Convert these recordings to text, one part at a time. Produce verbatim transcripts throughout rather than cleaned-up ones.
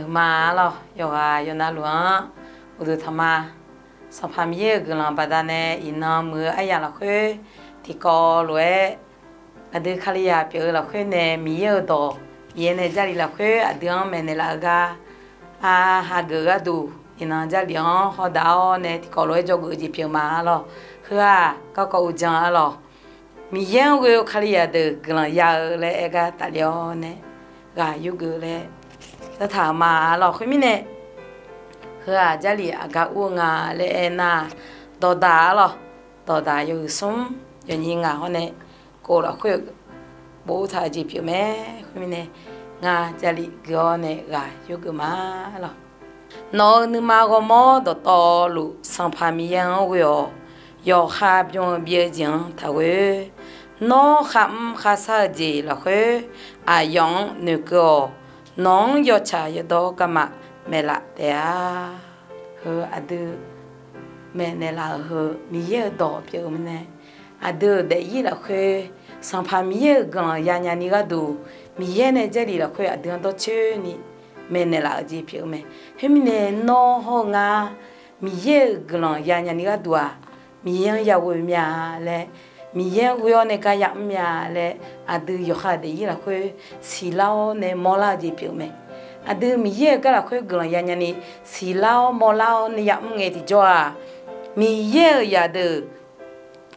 Ma-ar lawq, yawqghaq yawqnavluf-anr uqduq taqma. Sanqpaq Miqyaer-euq guiqlanq baqdanae iqnan muiq-eu aryamq lafkhoer tiqkawv lof-aer aqdui Kalizaq pyeuf-eu lafkhoer nae Miqyaer-euq dawq Miqyaer nae Jarlif lafkhoer aqdui-anr maeqnaeq laf-eu gar, hageuf gharduq iqnan Jarlif-anr hawdaq-awr nae tiqkawv lof-aer dzawgeuf-eu jeq pyeuf ma-ar lawq. Heu-aq garkawv uqdzan-ar lawq. Miqyaer-anr ghoe-eu Kalizaq deuq guiqlanq ya-eu laer aer gar tafler-awr nae ghaq yurgeuf laer dartaq-euq ma-ar lawq. Khoermirnae, heu-aq Jarlif aqgar ur-eu nga laer aernar, dawqdaq-ar lawq. Dawqdaq yawhuiq smr yawnyir ngaq hawr nae kov lafkhoer boftaq-eu jeq pyeuf mae. Khoermirnae, ngar Jarlif gui-awr nae ghaq yurgeuf ma-ar lawq. Nawq-euq nuima ghawrmawr dawqtawvluf Sanqpaq Miqyaer-anr ghoe-awq. Yawqha bym-eu byav-eu jeq-anr taqghoe. Nawr kharmr kharshar-eu jeq lafkhoer aqyawf-anr noeqkeuv-awq. Nawq-anr yawtsaq yawdawr garma maeqlaf taef-a. Heu aqdui maeqnaeq laf-euq heu Miqyaer-euq dawq pyeuf-eu mirnae, aqdui-euq daefzir lafkhoer Sanqpaq Miqyaer-euq guiqlanq yanya ni gharduq, Miqyaer nae Jarlif lafkhoer aqdui-anr dawrcoeni maeqnaeq laf-eu jeq pyeuf-eu mae. Khoermirnae, nawr hawr-eu ngar Miqyaer-euq guiqlanq yanya ni gharduq-aq, Miqyaer-anr yaghoe mya laer, Miqyaer-anr ghoe-awr nae gar yamr mya laer, aqdui yawqha-euq daefzir lafkhoer siqlar-awr nae mawrlar-eu jeq pyeuf-eu mae. Aqdui Miqyaer-euq gar lafkhoer guiqlanq yanya ni siqlar-awr mawrlar-awr nae yamr ngae tiqjawr-aq, Miqyaer-euq zaqdeuq,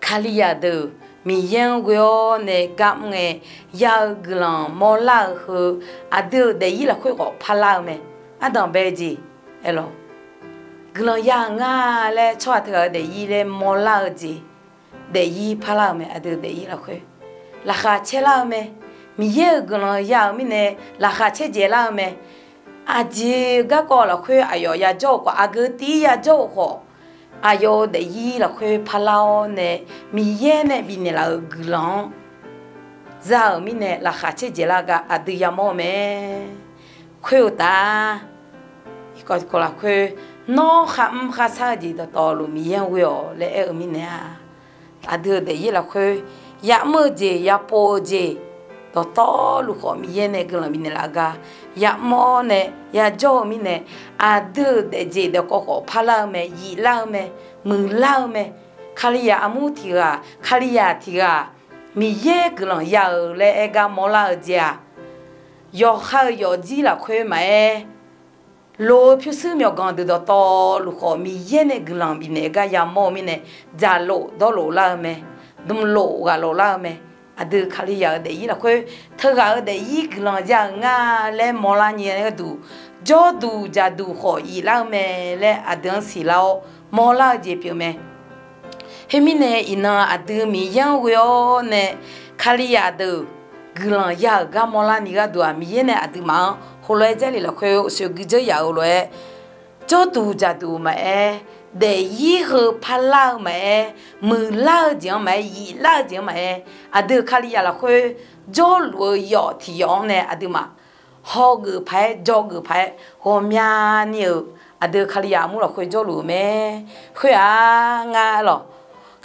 Kalizaq deuq Miqyaer-anr ghoe-awr nae gar mr ngae ya-eu guiqlanq mawrlar-eu heu, aqdui-euq daefzir lafkhoer khawf parlar-eu mae. Ardanq bae-eu jeq, aerlawq, guiqlanq ya-euq nga laer tsawrhaq teughaq-euq daefzir laer mawrlar-eu jeq, daefzir parlar-eu mae. Aqdui-euq daefzir lafkhoer laqkhaq caerlar-eu mae. Miqyaer-euq guiqlanq ya-euq mirnae laqkhaq caerdzaeq lar-eu mae. Aqjeq garkawv lafkhoer aqyawf yajawr-eu khawf, aqgeu tiv-ir yajawr-eu khawf, aqyawf-euq daefzir lafkhoer parlar-awr nae Miqyaer nae bifnaeq laf-euq guiqlanq-anr za-euq mirnae laqkhaq caerdzaeq lar gar aqdui yamawr-eu mae. Khoer uqtaf, tiqkawv tiqkawv lafkhoer, nawr kharmr kharshar-eu jeq dawqtawvluf Miqyaer-anr ghoe-awq laer aer-eu mirnae-aq, aqdui-euq daefzir lafkhoer yamr-eu jeq, yapov-eu jeq dawqtawvluf khawf Miqyaer nae guiqlanq bifnaeq laf-eu gar yamr-awr nae yajawr-eu mirnae, aqdui-euq daefjeq daefkawv khawf parlar-eu mae, yiflar-eu mae, muiqlar-eu mae. Kalizaq armur tiq ghaq, Kalizaq tiq ghaq, Miqyaer guiqlanq ya-euq laer aer gar mawrlar-eu jeq-aq, yawqha-euq yawfjir lafkhoer maqaer, loq-eu pyurshuir myawqganq deuq dawqtawvluf khawf Miqyaer nae guiqlanq bifnaeq-eu gar yamawr-eu mirnae, dzaqlof dawrlof lar-eu mae, dmqlof ghaqlof lar-eu mae. Aqdui Kalizaq-euq daefzir lafkhoer teughaq-euq daefzir guiqlanq ya-euq nga laer mawrlar nyir-aer gharduq, jawrduq dzaqduq khawf yiflar-eu mae laer aqdui-anr siqlar-awr mawrlar-eu jeq pyeuf mae. Khoermirnae iqnan aqdui Miqyaer-anr ghoe-awr nae Kalizaq deuq guiqlanq ya-euq gar mawrlar ni gharduq-aq, Miqyaer nae aqduimaf-anr heulof-aer Jarlif lafkhoer uqshoe guidzeur yaf-eu lof-aer, jawrduq dzaqduq maqaer, daefzir heu parlar-eu maqaer, muiqlar-eu jeq-anr maqaer, yiflar-eu jeq-anr maqaer, aqdui-euq Kalizaq lafkhoer jawrluf-eu yawf tiq yawf-anr nae aqduimaf hawgeuf paq-aer, jawrgeuf paq-aer, ghawqmyani-euq aqdui-euq Kalizaq armur lafkhoer jawrluf-eu mae. Khoer-aq, ngar lawq,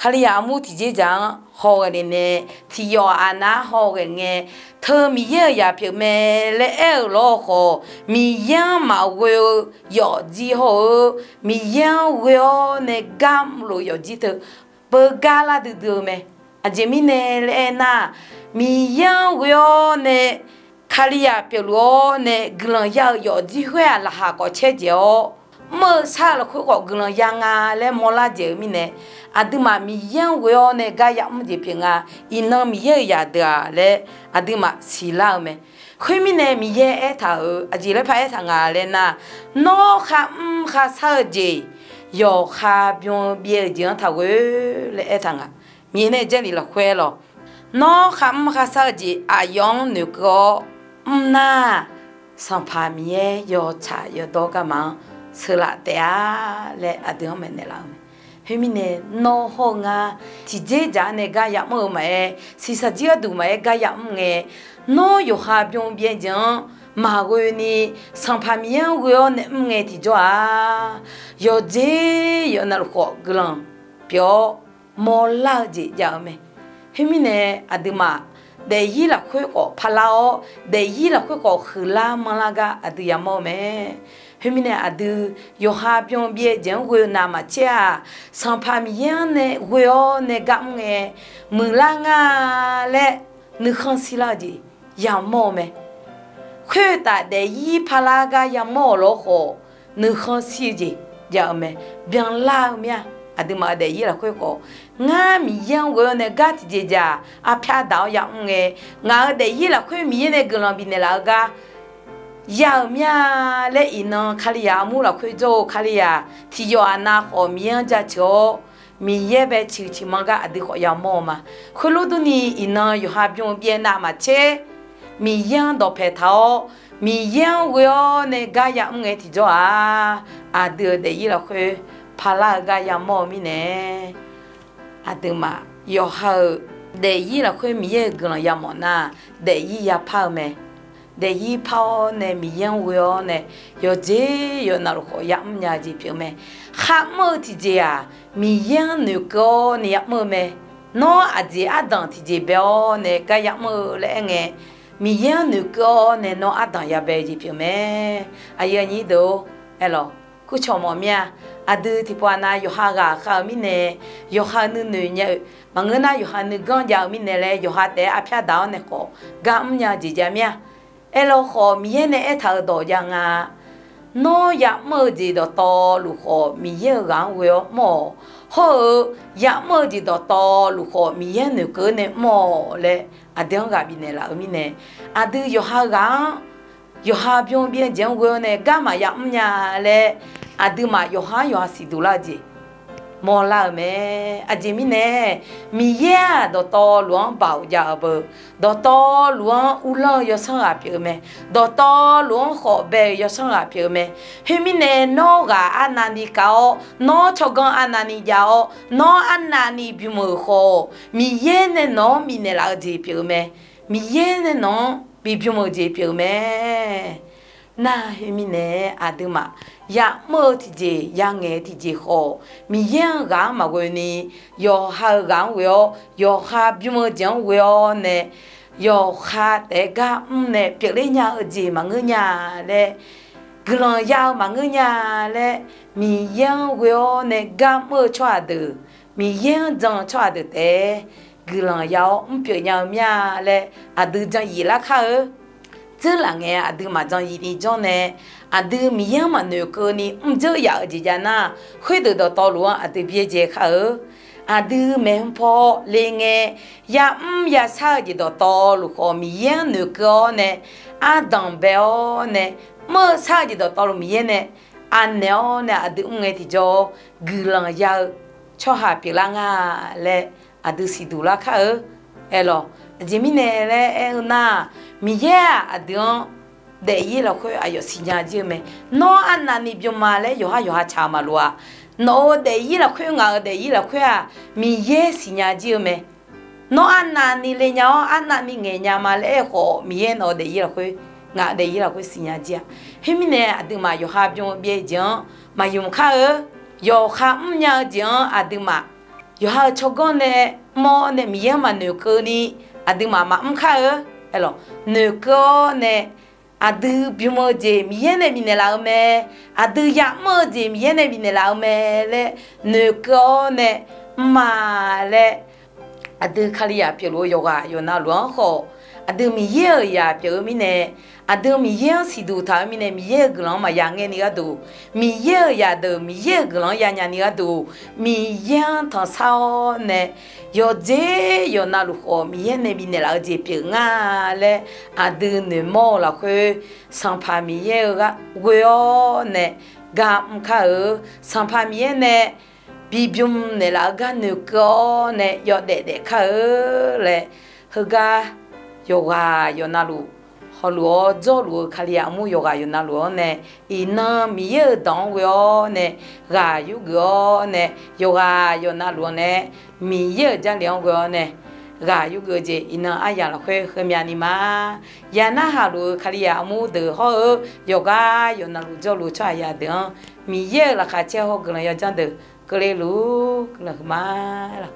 Kalizaq armur tiqjeq dzaq-anr hawghae le nae, tiq yawf aqnav-anr hawghae ngae, teu Miqyaer-euq zaq pyeuf mae laer aer-euq lawr khawf, Miqyaer-anr maqghoe-eu yawfjir hawr-eu, Miqyaer-anr ghoe-awr nae gar mrluf-eu yawfjir teu beugar lar duidui-eu mae. Aqjeq mirnae laer aernar, Miqyaer-anr ghoe-awr nae Kalizaq pyeufluf-awr nae guiqlanq ya-eu yawfjir khoer-aq, laqkhaq khawf caerdzaeq-awr, mr-eu shar-eu lafkhoer khawf guiqlanq ya nga laer mawrlar dzaeq-eu mirnae, aqduimaf Miqyaer-anr ghoe-awr nae gar yamr jeq pyeuf nga. Iqnan Miqyaer-euq zaq deuq-aq laer aqduimaf siqlar-eu mae. Khoermirnae Miqyaer aertaq-euq aqjeq laer par aertaq nga laer nar, nawr kharmr kharshar-eu jeq, yawqha bym-eu byaev-eu jeq-anr taqghoe laer aertaq nga. Miqyaer nae Jarlif lafkhoer lawq, nawr kharmr kharshar-eu jeq aqyawf-anr noeqkeuv-awr mrnar, Sanqpaq Miqyaer yawtsaq yawdawr garma-anr sheuqlaf taef-a laer aqdui-anr maeqnaeq laf-eu mae. Khoermirnae, nawr hawr-eu ngar tiqjeq dzaq-anr nae gar yamr-eu maqaer, shiqshaq jir gharduq maqaer gar yamr ngae, nawr yawqha bym byaev jeq-anr maqghoe ni, Sanqpaq Miqyaer-anr ghoe-awr nae mr ngae tiqjawr-aq, yawqjeq yawqnavluf khawf guiqlanq pyeuf-awr mawrlar-eu jeq jav-eu mae. Khoermirnae, aqduimaf daefzir lafkhoer khawf parlar-awr, daefzir lafkhoer khawf huiqlar manrlar gar aqdui yamawr-eu mae. Khoermirnae aqdui yawqha byan byaev jeq-anr ghoe-eu navmaqtser-aq, Sanqpaq Miqyaer-anr nae ghoe-awr nae gar mr ngae, muiqlar nga laer nuikhanr shirlar-eu jeq yamawr-eu mae. Khoertaf daefzir parlar gar yamawr-euq lawr khawf, nuikhanr shir-eu jeq jav-eu mae. Byanlar-eu mir-a. Aqduimaf-euq daefzir lafkhoer khawf, ngar Miqyaer-anr ghoe-awr nae gar tiqjeq jaq arpyar daq-awr yamr ngae, ngaq-euq daefzir lafkhoer Miqyaer nae guiqlanq bifnaeq laf-eu gar ya-euq mir-a laer iqnan Kalizaq armur lafkhoer jawr-eu Kalizaq tiqyawf aqnav khawf Miqyaer-anr jaceuq-awr, Miqyaer bae ciqciq manr gar aqdui khawf yamawr-eu ma. Khoerlof durni iqnan yawqha byan byaev navmaqtser Miqyaer-anr dawqpae taq-awr, Miqyaer-anr ghoe-awr nae gar yamr ngae tiqjawr-aq, aqdui-euq daefzir lafkhoer parlar-eu gar yamawr-eu mirnae, aqduimaf yawqha-euq daefzir lafkhoer Miqyaer-euq guiqlanq yamawf nar, daefzir yapar-eu mae. Daefzir par-awr nae Miqyaer-anr ghoe-awr nae yawqjeq yawqnavluf khawf yamr nya-eu jeq pyeuf-eu mae. Kharmr-eu tiqjeq-aq, Miqyaer-anr noeqkeuv-awr nae yamr-eu mae. Nawr aqjeq ardanq tiqjeq bae-awr nae gar yamr-eu laer aer ngae, Miqyaer-anr noeqkeuv-awr nae nawr ardanq yabae-eu jeq pyeuf mae. Aqyuif aqnyir deuq-or, aerlawq, kurcawq mawf mir-a. Aqdui tiqpawf aqnav yawqha ghaqkhav-eu mirnae, yawqha nuinoeq nya-eu maqngeur nar, yawqha nuiganr jav-eu mirnae laer yawqha taef-aer arpyar daq-awr nae khawf gar mrnya-eu jeq jav mir-a. Aerlawkhawf Miqyaer nae aertaq-euq dawq jav nga. Nawr yamr-eu jeq dawqtawvluf khawf Miqyaer-euq ghaq-anr ghoe-awr mr-awq. Hawr-eu yamr-eu jeq dawqtawvluf khawf Miqyaer noeqkeuv nae mr-awq laer aqdui-anr ghaq bifnaeq laf-eu mirnae, aqdui yawqha ghaq-anr yawqha byan byaev jeq-anr ghoe-awr nae garma yamr nya laer, aqduimaf yawqha-anr yawqha siqduq lar-eu jeq mawrlar-euq mae. Aqjeq mirnae, Miqyaer-aq dawqtawvluf-anr baoq jav-eu beu, dawqtawvluf-anr uvlanr-eu yawsanr ghaq pyeuf-eu mae. Dawqtawvluf-anr khawf bae-eu yawsanr ghaq pyeuf-eu mae. Khoermirnae, nawr ghaq arnavni kav-awr, nawr tsawrganr arnavni jav-awr, nawr arnavni bym-euq khawf, Miqyaer nae nawq-anr bifnaeq laf-eu jeq pyeuf-eu mae. Miqyaer nae nawq-anr bibym-eu jeq pyeuf-eu mae. Nar khoermirnae, aqduimaf yamr-eu tiqjeq, yangaeq-eu tiqjeq khawf, Miqyaer-anr ghaq-anr maqghoe ni, yawqha-eu ghaq-anr ghoe-awr, yawqha bym-eu jeq-anr ghoe-awr nae, yawqha taef-aer gar mr nae pyeufler nya-eu jeq maqngeur nya laer, guiqlanq ya-eu maqngeur nya laer, Miqyaer-anr ghoe-awr nae gar mr-eu tsawrhaq deuq, Miqyaer-anr jan-eu tsawrhaq deuq taef-aer guiqlanq ya-awr mrpyeuf nya-eu mir-a laer aqdui jan yif lar kar-eu. Dzeurlaf ngae aqduimaf jan yif ni janr nae, aqdui Miqyaer-anr maqnoeq keuvni mrdzeur yaf-eu jeq jav nar, khoerdeuq dawqtawvluf-anr aqdui byaerdzae kar-eu. Aqdui maeqhu paw le ngae, yamr yashar-eu jeq dawqtawvluf khawf Miqyaer-anr noeqkeuv-awr nae, ardanq bae-awr nae, mr-eu shar-eu jeq dawqtawvluf Miqyaer nae anaeq-awr nae aqdui mr ngae tiqjawr-awr guiqlanq ya-eu tsawrhaq pyeuflar nga laer aqdui siqduq lar kar-eu. Aerlawq, aqjeq mirnae laer aer-eu nar, Miqyaer-aq aqdui-anr daefzir lafkhoer aqyawf siqnya jir-eu mae. Nawr arnavni bym-a laer yawqhar yawqha tsaq-eu maqloq-a. Nawq-euq daefzir lafkhoer, ngaq-euq daefzir lafkhoer-aq, Miqyaer siqnya jir-eu mae. Nawr arnavni le nya-awr, arnavni ngaeq nya ma laer aer-eu khawf, Miqyaer nawq-euq daefzir lafkhoer, ngaq-euq daefzir lafkhoer siqnya jir-a. Khoermirnae, aqduimaf yawqha bym-eu byaev jeq-anr maqymq kar-eu. Yawqha mrnya-eu jeq-anr aqduimaf yawqha-euq tsawrganr nae mr-awr nae Miqyaer-anr maqnoeq keuvni, aqduimaf maqmr kar-eu. Aerlawq, noeqkeuv-awr nae aqdui bym-eu jeq Miqyaer nae bifnaeq laf-eu mae. Aqdui yamr-eu jeq Miqyaer nae bifnaeq laf-eu mae laer noeqkeuv-awr nae mr-a laer, aqdui Kalizaq pyeufluf-eu yawqghaq yawqnavluf-anr khawf, aqdui Miqyaer-euq zaq pyeuf-eu mirnae, aqdui Miqyaer-anr siqduq taq-eu mirnae, Miqyaer-euq guiqlanq-anr maqya ngaer ni gharduq, Miqyaer-euq zaqdeuq Miqyaer-euq guiqlanq-anr ya nya ni gharduq, Miqyaer-anr tanqsar-awr nae, yawqjeq yawqnavluf khawf Miqyaer nae bifnaeq laf-eu jeq pyeuf nga laer aqdui noeqmawr-eu lafkhoer, Sanqpaq Miqyaer-eu ghoe-awr nae gar mr kar-eu. Sanqpaq Miqyaer nae bibym naeqlaf-eu gar noeqkeuv-awr nae yawdaef daef kar-eu laer, heugar yawqghaq yawqnavluf hawluf-awr jawrluf-eu Kalizaq armur yawqghaq yawqnavluf-anr nae, iqnan Miqyaer-euq dawq-anr ghoe-awr nae ghaq yurgeuf-awr nae, yawqghaq yawqnavluf-anr nae Miqyaer-euq Jarlif-anr ghoe-awr nae ghaq yurgeuf-eu jeq iqnan aryamq lafkhoer heumya ni ma. Yaq narhaq luf-eu Kalizaq armur deuq hawr-eu yawqghaq yawqnavluf jawrluf-eu tsawrhaqzaq deuq-anr Miqyaer-euq laqkhaq caer hawr guiqlanq yajanr deuq keuvle luf-ur guiqlanq huiqma laq.